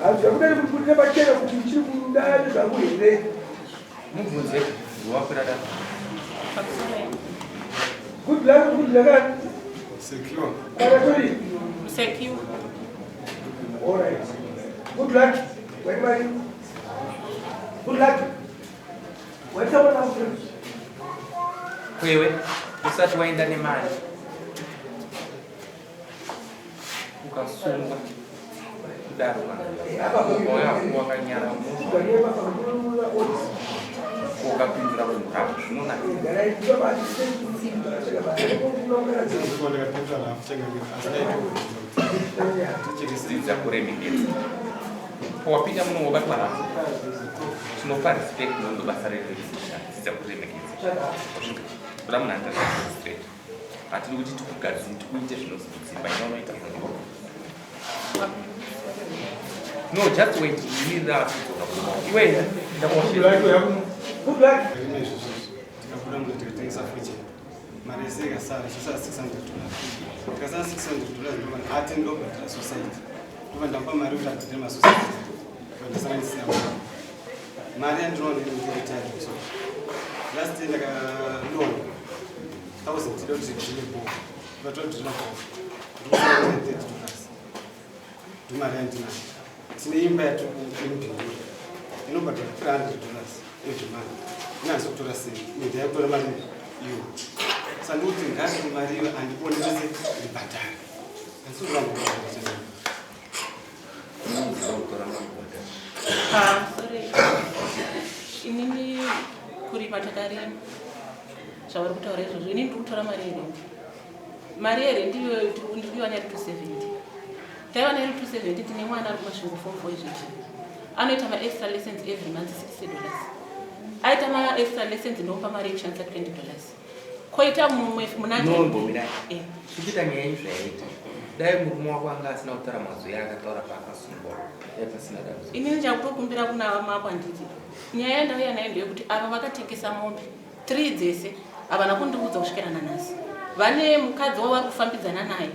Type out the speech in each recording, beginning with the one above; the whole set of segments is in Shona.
Hazvakuda kuti pachena kuti uchiri kuda nezvangu here? Mubvunze wakwira data. Good luck, good luck. Secure. Kana tori. Secure. All right. Good luck. Wait, wait. Good luck. Wait, someone else. Kwewe usati waenda nemari ukasungwa kudaro wakanyara ukapindura kumurapo zvinonakidza. Dzidza kuremekedza. Wapinda muno wobatwa rafu, tinopa respect nondo basa redu dzidza kuremekedza. Kuda munhu anoita straight. Hatidi kuti tikugadzire tikuite zvinozi kudzimba ina unoita zvongo. No, just wait. Mirira kudzoka kumba. Iwe ndakuwashira. Good luck. Tikabuda muno tikatengesa fuji. Mari yese ikasara zvosara $600. Tikasara $600 ndobva ati ndobhadhara society. Ndobva ndamupa mari kuti abhadhare masociety. Ndobva ndasara ndisina mari. Mari yandinoona iri ndiri so. Last year ndakaloan 1000 tida kuti tidhile ball. Vatodhila ball. Ndikusara $30. Ndomari yandinayo. Tine imba yatiri kuimbindura. Inobhadhara $300 every month. Inanzi kutora sei? Ine yakutora mari iyo. Saka ndikuti ngati mari iyo andipone zvese ndibhadhare. Handisi kuramba kubhadhara. Ah, sorry. Inini kurima takarima zvavari kutaura izvozvo. Inini ndiri kutora mari yerendi. Mari yerendi iyoyo ndiri kuiwana iri 270. Taiwana iri 270 tine mwana ari kuMasvingo form 4 izvezvi. Anoita maextra lessons every month $60. Aita maextra lessons ndomupa mari yekushandisa $20. Koita mumwe muna Nombomira. Eh. Tichiita nyaya yenyu zvayaita. Dai murume wako anga asina kutaura mazwi aakataura paakasungwa. Dai pasina dambudziko. Inini chakutokumbira kuna mambo handiti. Nyaya yandauya nayo ndeyekuti ava vakatengesa mombe 3 dzese havana kundiudza kusvikira nanhasi. Vane mukadzi wavari kufambidzana naye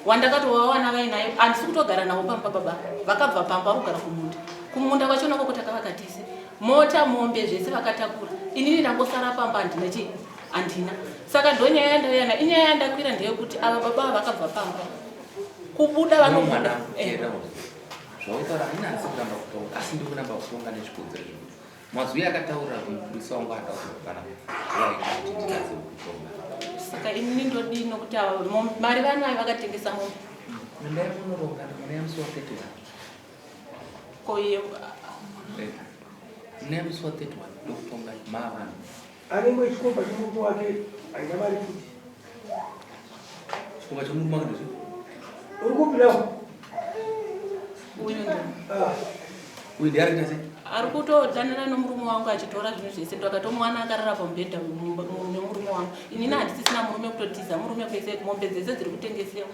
wandakatovawana vainaye, handisi kutogara navo pamba baba. Vakabva pamba vogara kumunda. Kumunda kwachona koko takavaka tese. Mota, mombe zvese vakatakura. Inini ndangosara pamba handina chii? Handina. Saka ndonyaya yandauya nayo. Inyaya yandakwira ndeyekuti ava baba ava vakabva pamba. Kubuda vanobuda. Zvautaura haina handisi kuramba kutonga asi ndiri kuramba kutonga nezvikonzero zvekuti mazwi akataura mupurisa wangu ataura pana waita kuti nditadze kutonga. Saka inini ndodii nokuti ava mari vanayo vakatengesa mombe. Endai munoronga mune musi wa 31. Ko iye Mune musi wa 31 ndokutonga mavanhu. Anenge chikomba chemurume wake haina mari futi. Chikomba chemurume wake ndozvo. Uri kupi nawo? Uyu ndo. Ah. Uyu ndiye ari kuita sei? Ari kutodanana nomurume wangu achitora zvinhu zvese ndakatomuwana akarara pamubhedha nemurume wangu. Inini handisisina murume kutotiza murume kwese mombe dzese dziri kutengesewa.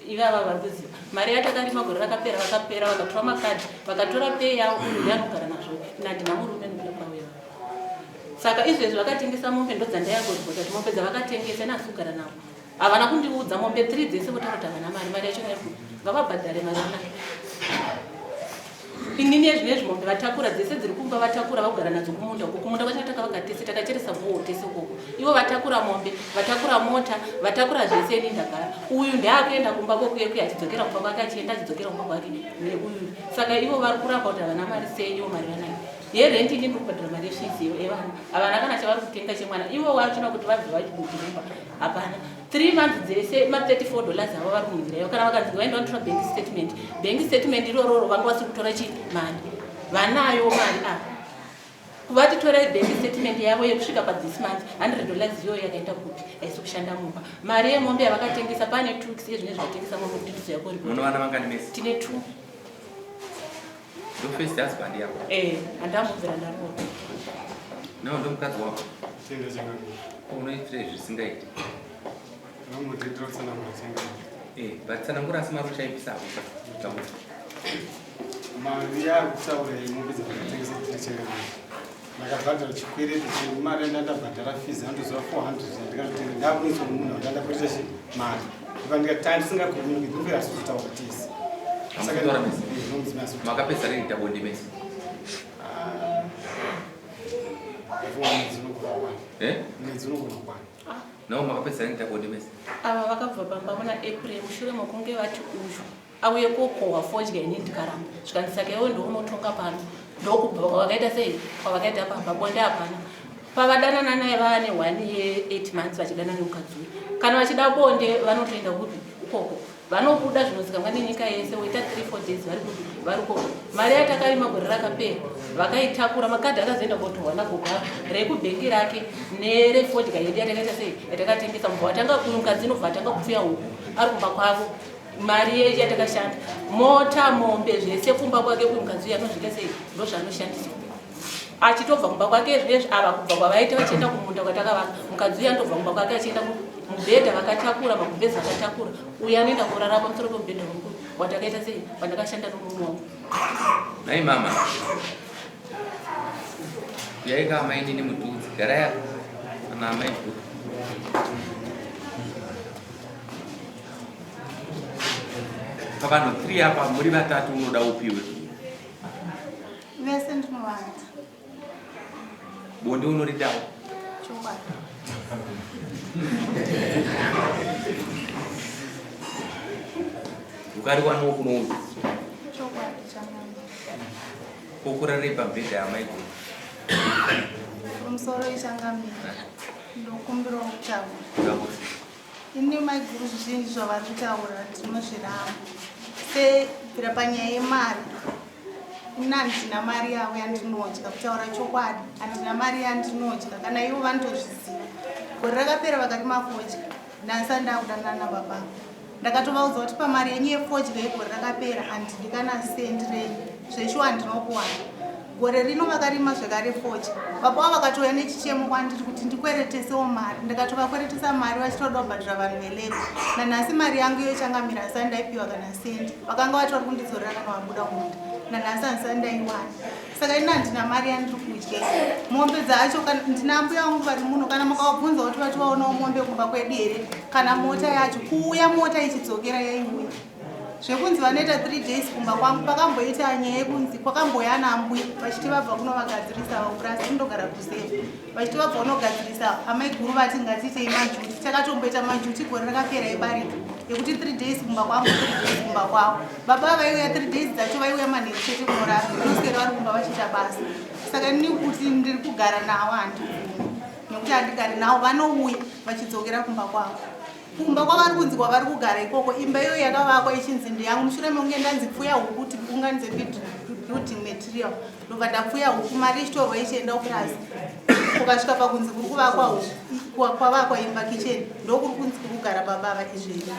Ivava vari kuziva mari yatakarima gore rakapera vakapera vakatora makadhi vakatora pay yavo uyu ndiye anogara nazvo ini handina murume nokuda kwavo. Saka izvezvi vakatengesa mombe ndodzandaiyakuripota kuti mombe dzavakatengesa ini handisi kugara navo. Havana kundiudza mombe 3 dzese votaura kuti havana mari, mari yacho iri kupi? Ngavabhadhare mari vanayo. Inini ezvinezvi mombe vatakura dzese dziri kumba vatakura vagara nadzo kumunda uko. Kumunda kwacho takavaka tese takacheresa bhoho tese ukoko. Ivo vatakura mombe, vatakura mota, vatakura zvese ini ndagara. Uyu ndiye kumba kokuye kuye achidzokera kumba kwake achienda achidzokera kumba kwake neuyu. Saka ivo vari kuramba kuti havana mari sei ivo mari vanayo. Yerenti ini ndiri kubhadhara mari yefees yevana. Havana kana chavari kutenga chemwana. Ivo vachona kuti vabve vachibudhirumba hapana. 3 months dzese ma $34 avo vari munzira yavo. Kana vakanzi vaenda vanotora bank statement. Bank statement irororo vanga vasiri kutora chi mari. Vanayo mari ava. Kuvati torai bank statement yavo yekusvika pa this month $100 iyoyo yakaenda kupi? Haisi kushanda mumba. Mari yemombe yavakatengesa pane 2 weeks yezvine zvatengesa mombe kuti tizoya kuripota. Muno vana vangani mese? Tine 2. Ndo first husband yako? Eh, andamubvira ndaroora. No, ndo mukadzi wako. Chendo changu. Unoitire zvisingaiti. Vamudhidhira kutsanangura chenga. Eh, but tsanangura asi mari uchaipisa hako. Taura. Mari yakutaura yemombe dzakatengesa tiri chenga. Ndakabhadhara chikwereti chemari yandandabhadhara fees andoziva 400 ndikatotenga ndakunoiswa nemunhu wandandakwereta chi mari. Ndikati ndisingagoni ndinofira asi kuzotaura tese. Saka Makutaura mese? Nomudzimai asi kuti- Makapedza rini kuita bonde mese? Ah, mwedzi unogona kukwana. Eh? Mwedzi unogona kukwana. Nawo makapedza rini kuita bonde mese? Ava vakabva pamba muna April mushure mokunge vati uyu auye kokohwa fodya, ini ndikaramba, zvikanzi saka iwe ndounotonga pano. Ndokubva kwavakaita sei, kwavakaita pamba bonde hapana. Pavadanana naye vava ne 1 year 8 months vachidanana nemukadzi uyu. Kana vachida bonde vanotoenda kupi? Ukoko. Vanobuda zvinozikanwa nenyika yese, woita 3 4 days vari kupi? Vari ukoko. Mari yatakarima gore rakapera vakaitakura, makadhi akazoenda kotorwa nagogo rekubhengi rake nerefodya yedu yatakaita sei, yatakatengesa. Mubva watanga uyu mukadzi inobva atanga kupfuya huku ari kumba kwavo, mari yedu yatakashanda, mota, mombe, zvese kumba kwake. Uyu mukadzi uyu anozviita sei, ndozvaanoshandiswa achitobva kumba kwake zvinezvi. Ava kubva kwavaita vachienda kumunda kwatakavaka, mukadzi uyu anotobva kumba kwake achienda mubhedha vakatakura magumbezi, vakatakura. Uyu anoenda kurara pamusoro pemubhedha wangu watakaita sei, wandakashanda nomurume wangu. Nai mama. Yaika amainini mutudzi. Garai apa. Ana amai guru. Pavanhu 3 apa muri vatatu, unoda upiwe? Vese ndinovada. Bonde unoridawo? Chokwadi. Ukariwanawo kunouri? Chokwadi changamire. Kokurarei pamubhedha yamai guru? Pamusoro ichangamire, ndokumbirawo kutaura. Taura. Ini maiguru, zvizhinji zvavari kutaura ndinozviramba. Sebvira panyaya yemari, ini handina mari yavo yandinodya. Kutaura chokwadi, handina mari yandinodya. Kana ivo vanotozviziva. Gore rakapera vakarima fodya, nhasi ndakudanana nababa. Ndakatovaudza kuti pamari yenyu yefodya yegore rakapera handidi kana sendi renyu, zveshuwa handinokuwana. Gore rino vakarima zvekare fodya, baba vavo vakatouya nechichemo kwandiri kuti ndikweretesewo mari. Ndikatovakweretesa mari vachitoda kubhadhira vanhu velabour. Nanhasi mari yangu iyo changamira handisati ndaipiwa kana sendi. Vakanga vati vari kundidzorera kana vabuda munda, nanhasi handisati ndaiwana. Saka ini handina mari yandiri kudya. Mombe dzacho ndina mbuya vangu vari muno, kana makavabvunza kuti vati vaonawo mombe kumba kwedu here, kana mota yacho kuuya, mota ichidzokera yaiuya. Zvekunzi vanoita 3 days kumba kwangu, pakamboita nyaya yekunzi kwakamboya ana ambuya vachiti vabva kunovagadzirisa vapurasi, indogara kusei, vachiti vabva kunogadzirisa. Amai guru vati ngatiitei majuti. Takatomboita majuti gore rakapera ebarika, yekuti 3 days kumba kwangu, 3 days kumba kwavo. Baba vaiuya 3 days dzacho, vaiuya manheru chete kunorara, vanoswera vari kumba vachiita basa. Saka ini kuti ndiri kugara navo handibvumi, nekuti handigari navo. Vanouya vachidzokera kumba kwavo. Kumba kwavari kunzi kwavari kugara ikoko, imba iyoyo yakavakwa ichinzi ndeyangu mushure mekunge ndanzi pfuya huku kuti unganidze building material. Ndobva ndapfuya huku, mari ichitorwa ichienda kupurazi. Kukasvika pakunzi kuri kuvakwa, kwavakwa imba, kitchen, ndokuri kunzi kuri kugara babava izvezvi.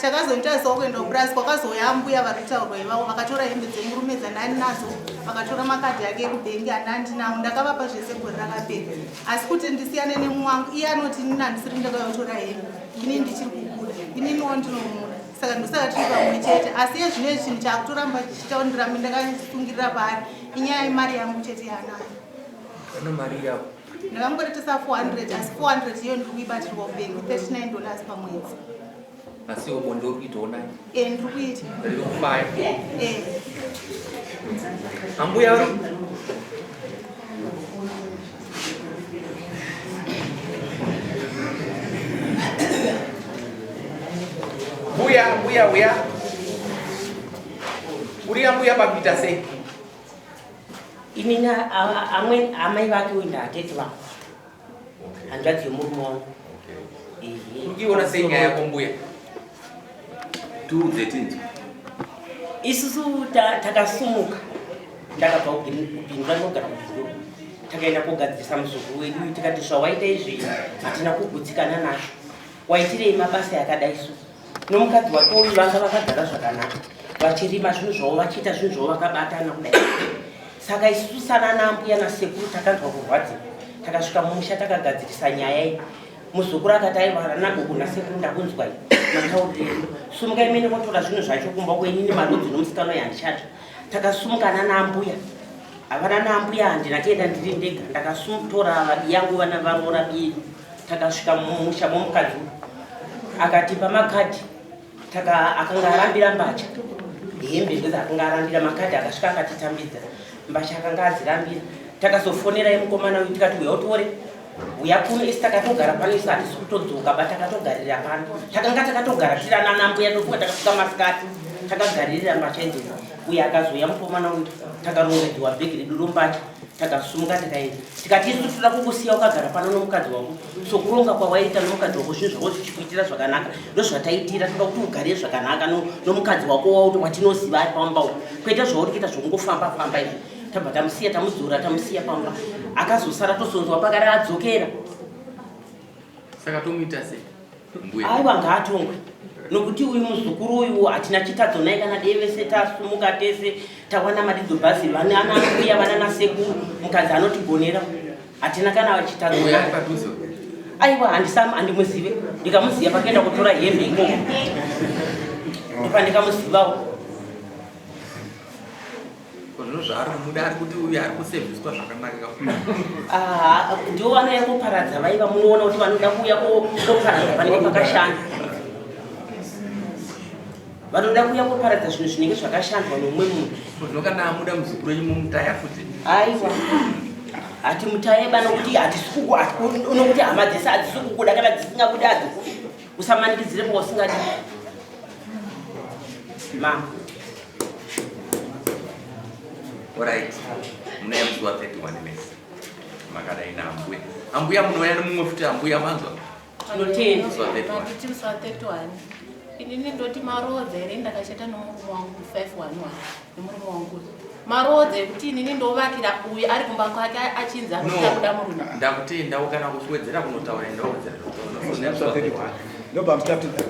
Chakazonditarisa kuenda kupurazi, kwakazouya ambuya vari kutaurwa ivavo, vakatora hembe dzemurume dzandani nadzo, vakatora makadhi ake ekubhengi andandinawo. Ndakavapa zvese gore rakapera, asi kuti ndisiyane nemumwe wangu, iye anoti inini handisiri ndakayotora hembe, inini ndichiri kubuda, ininiwo ndinomuda. Saka ndosaka tiri pamwe chete. Asi iye zvino chinhu chaakutoramba chichiita kuti ndirambe ndakasungirira paari inyaya yemari yangu chete yaanayo. Kana mari yako? Ndakangweretesa 400, asi 400 iyo ndiri kuibatirwa kubhengi, $39 pamwedzi. Asi iwe bonde uri kuitawo naye? E, ndiri kuita. Riri kufaya? E. Ambuya vari mbuya, mbuya uya, uri ambuya pakuita sei? Inini amweni amai vake uyu ndaatete vangu, hanzvadzi yomurume wangu. Ehe. Uri kuiona sei nyaya yako mbuya? Tiudze tinzwe. Isusu takasumuka, ndakabva kuBindura, ndinogara kuBindura. Takaenda kogadzirisa muzukuru wedu uyu, tikati zvawaita izvi hatina kugutsikana nazvo, waitirei mabasa yakadai? So nomukadzi wake uyu vanga vakagara zvakanaka, vachirima zvinhu zvavo, vachiita zvinhu zvavo vakabatana kudai. Saka isusu sanana ambuya nasekuru takanzwa kurwadziwa. Takasvika mumusha, takagadzirisa nyaya iyi. Muzukuru akati aiwa, nagogo nasekuru, ndakunzwai matauriro enyu, sumukai mene kotora zvinhu zvacho kumba kwenyu, nemarudzi nomusikana uyu handichati. Takasumukana naambuya, havana naambuya, handina kuenda ndiri ndega. Ndakasutora vadi yangu, vana varoora biyedu. Takasvika mumusha momukadzi uyu, akatipa makadhi. Akanga arambira mbatya. Hembe ndodzaakanga arambira, makadhi akasvika akatitambidza, mbatya akanga adzirambira. Takazofonera yemukomana uyu tikati uya utore uya kuno, isi takatogara pano, isu hatisi kutodzoka ba, takatogarira pano. Takanga takatogara tiri anana mbuya, ndofunga takasvika masikati takagaririra mbatya idzodzo. Uya akazouya mukomana uyu, takarongedzwa bhegi redu rombatya, takasumuka takaenda. Tikati isu toda kukusiya ukagara pano nomukadzi wako, sokuronga kwawaita nomukadzi wako, zvinhu zvako zvichikuitira zvakanaka, ndozvataitira. Toda kuti ugare zvakanaka nomukadzi wako wauti watinoziva ari pamba uko, kwete zvauri kuita zvokungofamba famba izvi. Tabva tamusiya, tamudzora, tamusiya pamba, akazosara tosonzwa pakare adzokera. Saka tomuita sei mbuya? Aiwa, ngaatongwe, nokuti uyu muzukuru uyu hatina chitadzo naye. Kana dei vese tasumuka tese tawana madidzo bhazi, vana mbuya, vana nasekuru, mukadzi anotigonera, hatina kana chitadzo. Uyu ari padhuze? Aiwa, handimuzive. Ndikamuziva pakaenda kutora hembe ikoko, ndopandikamuzivawo. Zvino zvaari kumuda, ari kuti uyu ari kusevhiswa zvakanaka. Ah, ndivo vanouya koparadza, vaiva munoona kuti vanoda kuuya koparadza panenge pakashanda, vanoda kuuya koparadza zvinhu zvinenge zvakashandwa nomumwe munhu. Zvino kana amuda muzukuru wenyu, mumutaya futi? Aiwa, hatimutayeba, nokuti hatisi nokuti hama dzese hadzisi kukuda. Kana dzisingakudi, hadzikudi. Usamanikidzire pausingadi, mama. Alright, munouya musi wa 31 mesi makadai naambuya. Ambuya, munouya nemumwe futi ambuya, manzwa? Tinotenda. Musi wa 31. Manditi musi wa 31. Inini ndoti maroodza here? Ndakachata nomurume wangu 511, nemurume wangu maroodza ekuti inini ndovakira uyu ari kumba kwake achinzi akuita kuda murume. Ndakutendawo. Kana kuchiwedzera kunotaura, enda wedzera. Ndobva mutapinda.